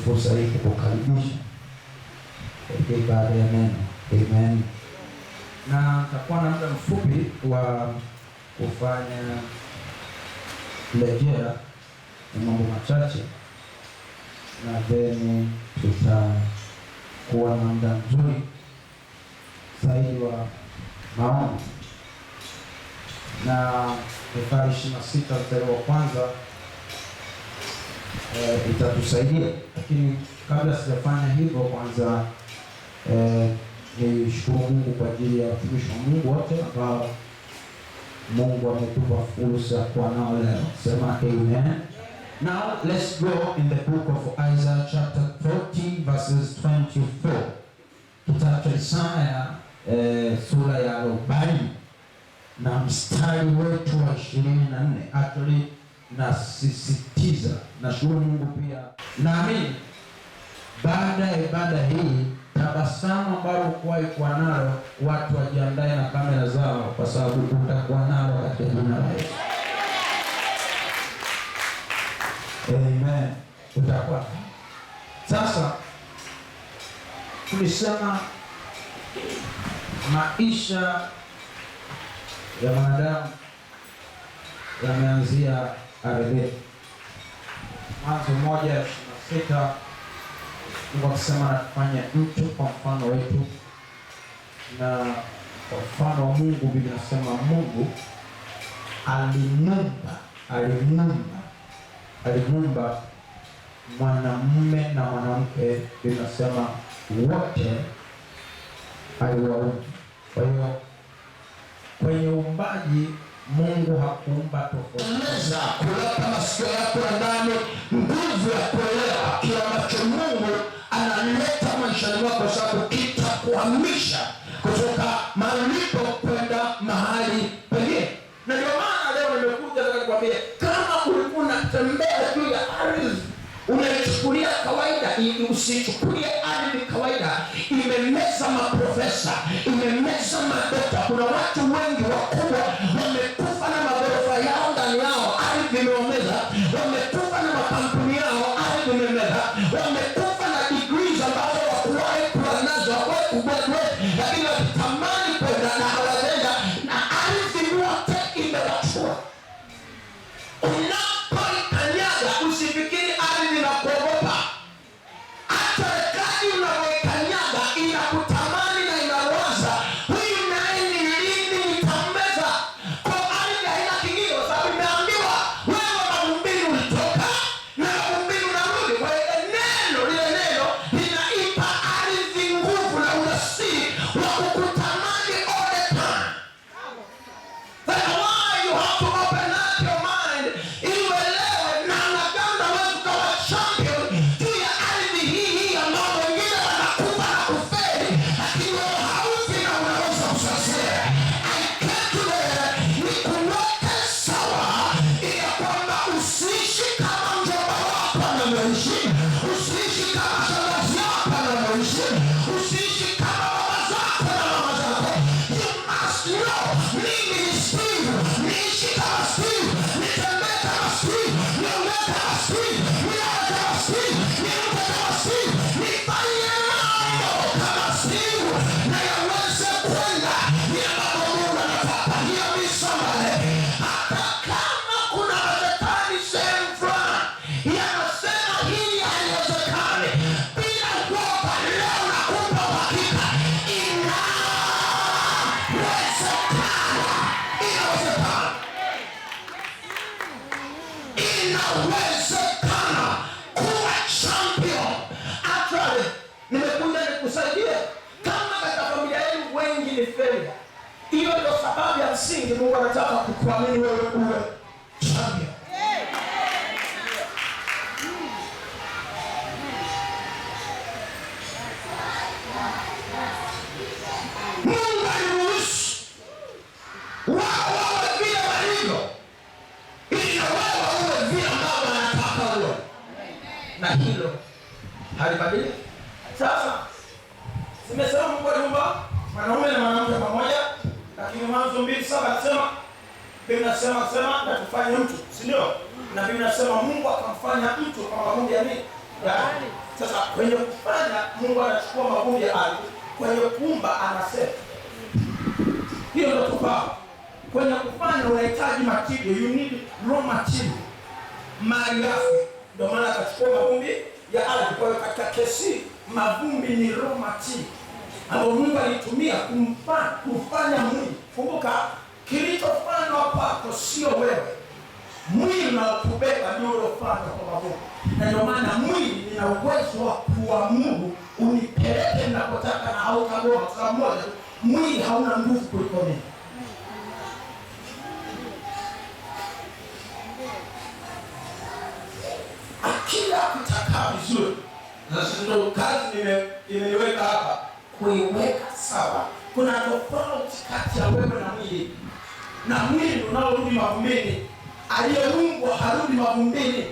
Fursa hii kukukaribisha katika ibada ya neno. Amen. Na nitakuwa na muda mfupi wa kufanya rejea ya mambo machache, na then tutakuwa na muda mzuri zaidi wa maombi. Na Mithali 26 mstari wa kwanza itatusaidia, lakini kabla sijafanya hivyo, kwanza nishukuru Mungu kwa ajili ya watumishi wa Mungu wote ambao Mungu ametupa fursa kuwa nao leo. Sema amen. Now let's go in the book of Isaiah chapter 40 verses 24. Kitabu cha Isaya sura ya 40 na mstari wetu wa 24. Actually nasisitiza, nashukuru Mungu pia. Naamini baada ya ibada hii tabasamu ambalo hukuwahi kuwa nalo, watu wajiandae na kamera zao, kwa sababu utakuwa nalo katika jina la Yesu. Amen. Utakuwa. Sasa tulisema maisha ya mwanadamu yameanzia ardhini. Mwanzo 1:26, Mungu akisema na tufanye mtu kwa mfano wetu na kwa mfano wa Mungu. Biblia inasema Mungu alimuumba mwanamume na mwanamke. Biblia inasema wote aliwaumba. Kwa hiyo kwenye uumbaji Mungu hakuumba tofauti. Unaweza kuleta masikio yako ya ndani, nguvu ya kuelewa kile ambacho Mungu analeta maishani mwako, kwa sababu kitakuhamisha kutoka mahali ulipo kwenda mahali pengine. Na ndio maana leo nimekuja nataka nikwambie, kama ulikuwa unatembea juu ya ardhi unaichukulia kawaida, usichukulie ardhi kawaida. Imemeza maprofesa, imemeza madokta. Kuna watu wengi wakubwa wamekufa na magorofa yao ndani yao, ardhi imewameza. Wamekufa na makampuni yao, ardhi imemeza. Wamekufa na degrees ambazo hawakuwahi kuwa nazo, hawakuwahi kugraduate, lakini walitamani kwenda na hawajaenda, na ardhi yote imewachukua. Unapoikanyaga usifikiri ardhi inakuogopa. Hata rekadi unavyoikanyaga inakutamani na inawaza, huyu naye ni lini nitammeza? Kwa ardhi haina kingine, kwa sababu imeambiwa wewe mavumbini ulitoka na mavumbini unarudi. Kwa hiyo neno lile, neno linaipa ardhi nguvu na ujasiri wa kukutamani all the time. That's why you have to open up your mind ili uelewe namna gani unaweza ukawa champion juu ya ardhi hii hii ambao wengine wanakufa na kufeli, lakini wewe haufi na unaweza kusafiri. I came today nikuweke sawa, ili ya kwamba usiishi kama mjomba wako anavyoishi, usiishi kama shangazi yako anavyoishi, usiishi kama baba zako na mama zako. You must know, mimi ni Steve, niishi kama Steve, nitembee kama Steve, niongee kama Steve, nilale kama Steve, niamke kama Steve, nifanye mambo kama Steve na yaweze kwenda ni ambapo Mungu anataka. Hear me, somebody. Hata kama kuna mashetani sehemu fulani yanasema hili haliwezekani, bila kuoga, leo nakupa uhakika inawezekana, inawezekana, inawezekana kuwa champion. Actually, nimekuja nikusaidie. Kama katika familia yenu wengi ni failure, hiyo ndio sababu ya msingi Mungu anataka kukuamini wewe uwe champion. Mungu aliruhusu wao wawe vile walivyo, ili na wewe uwe vile ambavyo anataka uwe. Na hilo halibadiliki. Sasa simesema Mungu aliumba mwanaume na mwanamke pamoja, lakini Mwanzo 2:7 anasema, Biblia inasema sema na tufanye mtu, si ndio? Na Biblia inasema Mungu akamfanya mtu kwa mavumbi ya nini? Ya ardhi. Sasa kwenye kufanya Mungu anachukua mavumbi ya ardhi, kwenye kuumba anasema. Hiyo ndio tofauti. Kwenye kufanya unahitaji material, you need raw material, malighafi. Ndio maana akachukua mavumbi ya ardhi. Kwa hiyo katika kesi mavumbi ni raw material ambayo Mungu alitumia kufanya mwili. Kumbuka kilichofanywa kwako sio wewe. Mwili unaokubeba ndio uliofanywa kwa mavumbi, na ndio maana mwili nina uwezo wa kuamuru unipeleke ninapotaka na hautagoma. Kwa sababu moja tu, mwili hauna nguvu kuliko mimi. Akili yako itakaa vizuri. Sasa ndio kazi nimeiweka hapa, kuiweka sawa. Kuna tofauti kati ya wewe na mwili, na mwili unaorudi mavumbini. Aliyeumbwa harudi mavumbini,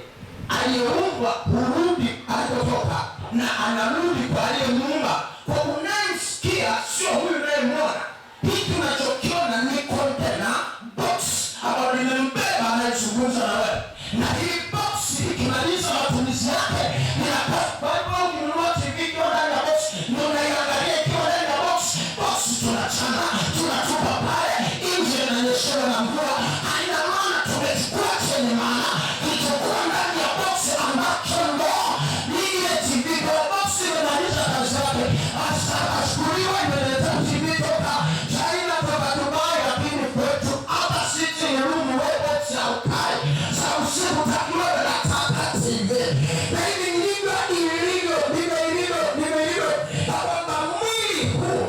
aliyeumbwa hurudi alikotoka na anarudi kwa aliyemuumba. Kwa unayemsikia sio huyu unayemwona. Hiki unachokiona ni container box ambayo limembeba anayezungumza na wewe, na hii box ikimaliza matumizi yake inakuwa. Kwa hiyo ukinunua TV ikiwa ndani ya box, ndio unaiangalia ikiwa ndani ya box. Box tunachana, tunatupa pale nje, inanyeshewa na mvua, haina maana. Tumechukua chenye maana kilichokuwa ndani ya box ambacho ndo ni ile TV. Kwa box imemaliza kazi yake, ashukuriwe, imeleta TV toka China, toka Dubai, lakini kwetu hapa sitting room we box haukai. Sa usiku takiwa nataka TV. Na hivi ndivyo ilivyo, ndivyo ilivyo, ndivyo ilivyo, ya kwamba mwili huu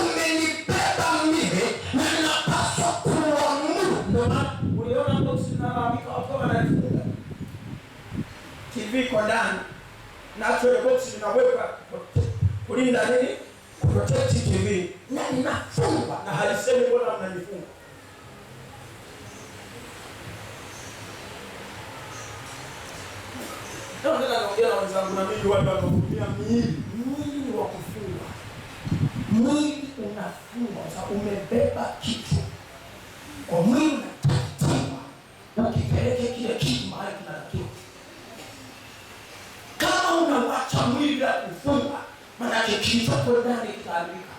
umenibeba mimi na ninapaswa kuamuru. Ndio maana uliona box inalalamika, watu wanaifunga TV kwa ndani, na actually box linawekwa kulinda nini? Kuprotect TV, na linafungwa na halisemi mbona mnanifunga. Leo nataka naongea na wenzangu na mimi wale wanaotumia miili. Mwili ni wa kufungwa. Mwili unafungwa kwa sababu umebeba kitu. Kwa mwili unatakiwa ukipeleke kile kitu mahali kinatakiwa. Kama unawacha mwili bila kufunga, maanake kilichopo ndani kitaharibika.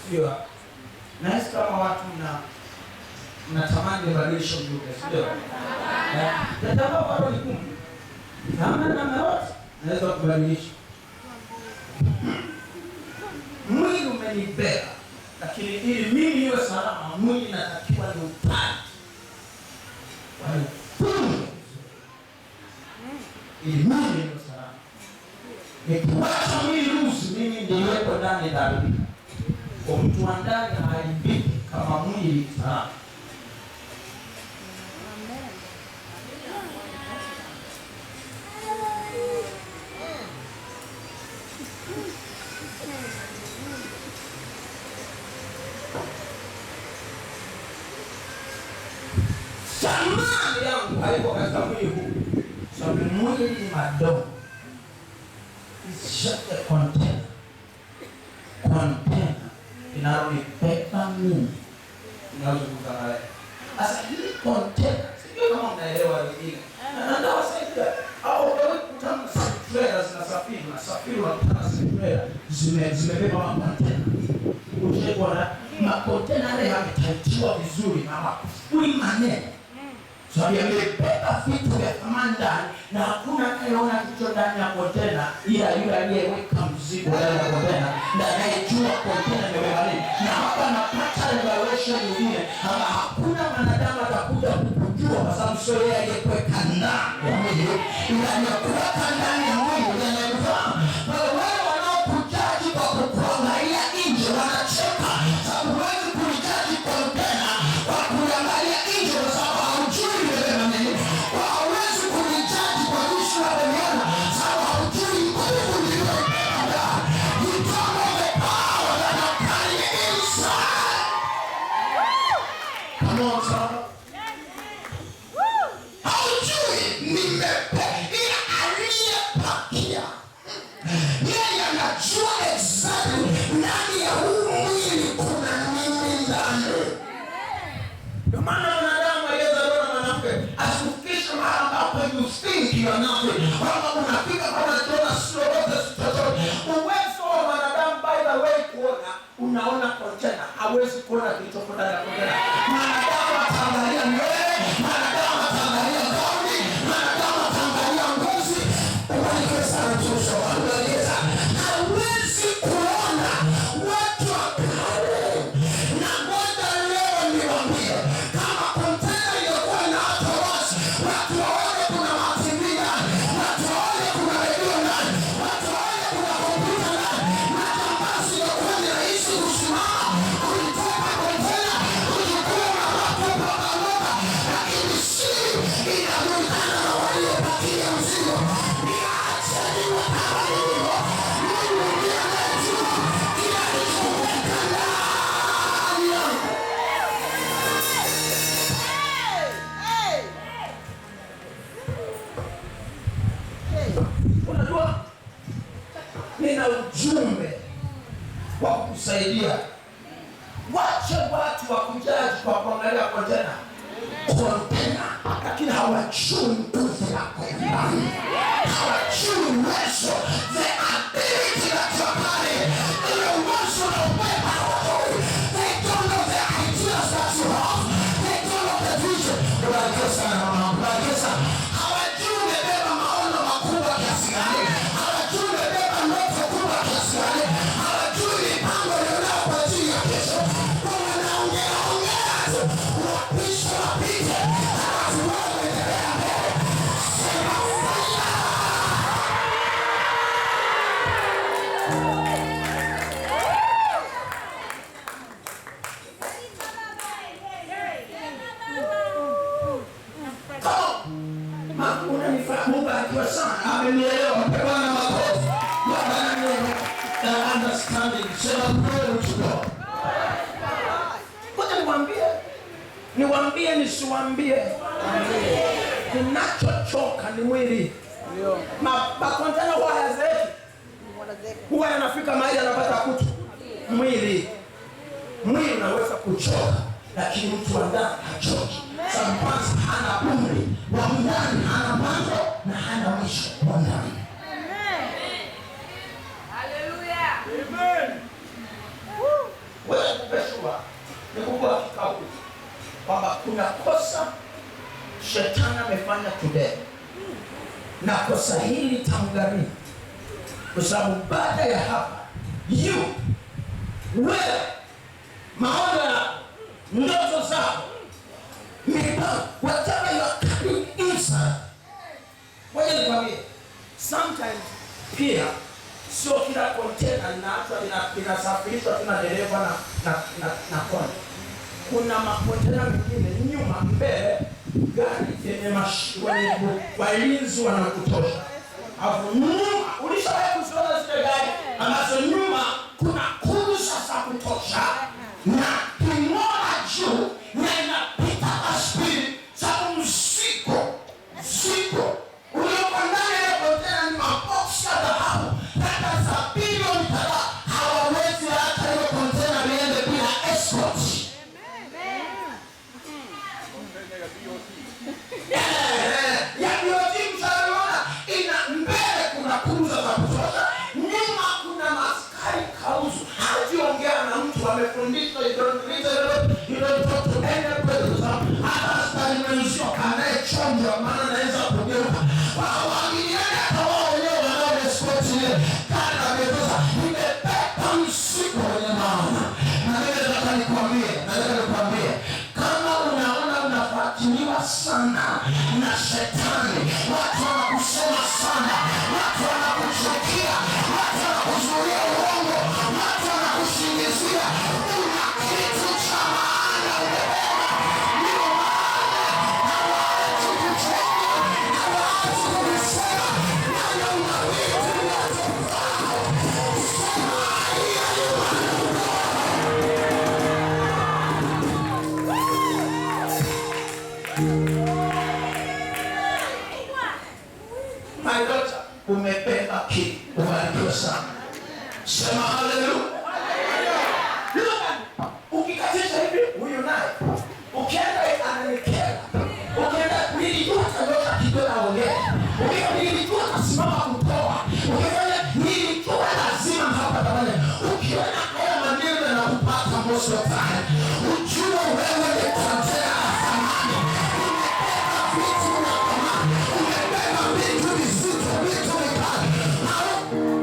Sio? Nahisi kama watu mnatamani nibadilishe ujumbe, sio? Nataka bado ni kumbe. Kama na yote naweza kubadilisha. Mwili umenibeba, lakini ili mimi niwe salama, mwili natakiwa ni upate. Wanifunge ili mimi niwe salama. Nikiwacha mwili loose, mimi niliweko ndani nitaharibika. Kwa mtu wa ndani haharibiki kama mwili salama. Thamani yangu haiko katika mwili huu. Sababu mwili ni madogo. It's just a container. Container inalonibeba mimi. Inazungumza na wewe. Sasa hii container, sijui kama mnaelewa lingine. Na ndio wasaidia. Au wewe kutana na trailer zinasafiri, unasafiri unakutana na trailer zimebeba makontena. Ushaikuwa na makontena yale yametaitiwa vizuri na makufuli manene. Sababu yamebeba vitu vya thamani ndani na hakuna anayeona kicho ndani ya kontena ila yule aliyeweka mzigo ndani ya kontena na anayejua kontena imebeba nini. Na hapa napata revelation nyingine kwamba hakuna mwanadamu atakuja kukujua kwa sababu sio yeye aliyekuweka ndani ya mwili, ila aliyekuweka ndani ya mwili ndiye anayekufahamu. Kwa hiyo wale wanaokujaji kwa kukuangalia nje wanacheka, sababu huwezi kulijaji kontena kwa kuliangalia nje kwa sababu haujui imebeba nini. Kwa hauwezi kulijaji kwa jinsi unavyoliona, sababu haujui nguvu iliyobeba ndani. You don't know the power that are carrying inside. Come on, son. Haujui nimepe. you are nothing, kwamba unafika kama unajiona si lolote si chochote. Uwezo wa mwanadamu, by the way, kuona, unaona kontena, hawezi kuona kilichoko ndani ya kontena. Mwanadamu ataangalia nywele, mwanadamu ataangalia gauni, mwanadamu ataangalia ngozi. Ubarikiwe sana mtumishi wa Mungu, ubarikiwe sana. Hawezi kuona watu wa kale. Na ngoja leo niwaambie, kama kontena ingekuwa inaachwa wazi, watu waone kuna ma-TV ndani, watu waone kuna redio ndani, watu waone kuna kompyuta ndani, majambazi ingekuwa ni rahisi kusimama, kuitoka kontena, kuchukua mabaki wakaondoka, lakini siri inajulikana na waliopakia mzigo. Niache niwe kama nilivyo. Mungu ndiye anayejua kila alichoweka ndani yangu. Unajua, nina ujumbe wa kukusaidia. Wache watu wa kujaji kwa kuangalia kontena, Kontena, lakini hawajui nguvu yako ya ndani, hawajui uwezo, the ability that you are carrying, ile uwezo unaobeba hawajui. They don't know the ideas that you have, they don't know the vision. Ubarikiwe sana mama, ubarikiwe sana. Hawajui umebeba maono makubwa kiasi gani, hawajui umebeba ndoto kubwa kiasi gani, hawajui mipango ulionao kwa ajili ya kesho. Kwa wanaongea ongea tu, wapishe wapite, halafu wewe endelea mbele. Sema fire! Kama unanifahamu, ubarikiwe sana. Amenielewa, mpe Bwana makofi. Bwana ananielewa. Na understanding. Sema glory to God. Ngoja niwaambie, niwaambie, nisiwaambie, ninachochoka ni mwili. Makontena huwa hayazeeki, huwa yanafika mahali yanapata kutu. Mwili, mwili unaweza kuchoka, lakini mtu wa ndani hachoki. Sababu kwanza hana umri, wa ndani hana mwanzo na hana mwisho, wa ndani. Wewe nikupe shua, nikupe hakika huu kwamba kuna kosa shetani amefanya today, na kosa hili litamgharimu, kwa sababu baada ya hapa you, wewe, maono yako, ndoto zako, Mipango, whatever you are carrying inside. Ngoja nikwambie, sometimes pia sio kila container linaachwa linasafirishwa tu na dereva na konde. Kuna makontena mengine nyuma, mbele gari yenye walinzi wanakutosha, alafu nyuma, ulishawahi kuziona zile gari ambazo nyuma kuna kurusa za kutosha na king'ola juu na inapita kwa spidi, sababu mzigo ulioko ndani ya kontena ni maboksi ya dhahabu hata za bilioni kadhaa. Hawawezi hata hiyo kontena liende bila escort. Ya BOT mshaiona, ina mbele kuna kuruza za kutosha, nyuma kuna maskari kauzu. Hajiongea na mtu amefundishwa, you don't read it, you don't talk to anybody, kwa sababu hata askari mwenzio anayechonjwa, maana anaweza kugeuka. Waaminiane hata wao wenyewe wanaoescort ile gari wametoza, imebeba mzigo wenye maana. Na mimi nataka nikwambie, kama unaona unafuatiliwa sana na shetani, watu wanakusema sana, watu wanakuchukia, watu wanakuzulia uongo, watu wanakusingizia, una kitu cha maana umebeba. Ndio maana hawaachi kuchoma, hawaachi kukusema, maana una vitu vinavyofaa. Sema hiyo. My daughter, Umebeba kitu. Ubarikiwe sana. Sema haleluya. Look at, ukikatisha hivi huyu naye, ukienda ananikera, ukienda nilijua atanyosha kidole aongee, Nilijua atasimama kutoa. Ukifanya, nilijua lazima hapa tafanya. Ukiona haya maneno yanakupata most of time, ujue wewe ni kontena la thamani. Umebeba vitu vya thamani, umebeba vitu vizito, vitu vikali.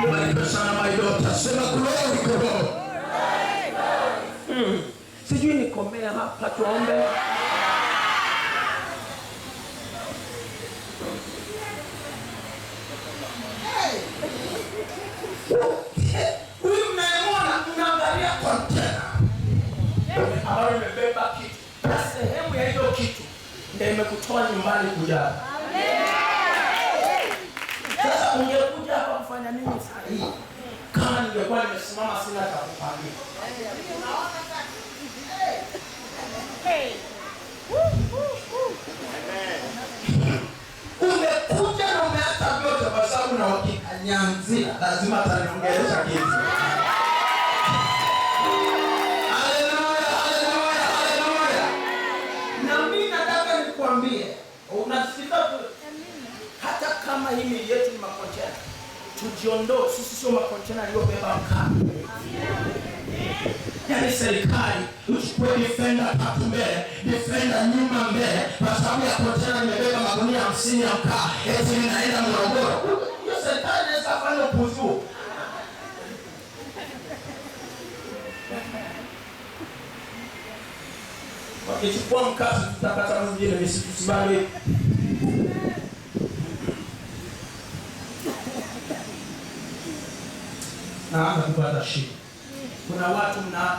Ubarikiwe sana my daughter. Sema glory glory. Sijui nikomea hapa, tuombe. Huyu mnayemwona mnaangalia kontena Ambayo imebeba kitu, na sehemu ya hiyo kitu ndio imekutoa nyumbani kuja hapa. Sasa ungekuja hapa kufanya nini saa hii kama ningekuwa nimesimama sina cha kukwambia? Umekuja na umeacha vyote kwa sababu na uhakika Nyanzira lazima ataniongelesha kitu. Haleluya, haleluya, haleluya. Na mimi nataka nikwambie, unasikiza tu, hata kama hii miili yetu ni makontena, tujiondoe. Sisi sio makontena aliyobeba mkaa. Yaani serikali uchukue defender tatu mbele, defender nyuma mbele, kwa sababu ya kontena nimebeba magunia 50 ya mkaa, eti ninaenda Morogoro. Hiyo serikali inaweza kufanya upuzi huo. Wakichukua mkaa tutapata mwingine, misitu sibali. Naanza kupata shida. Kuna watu mna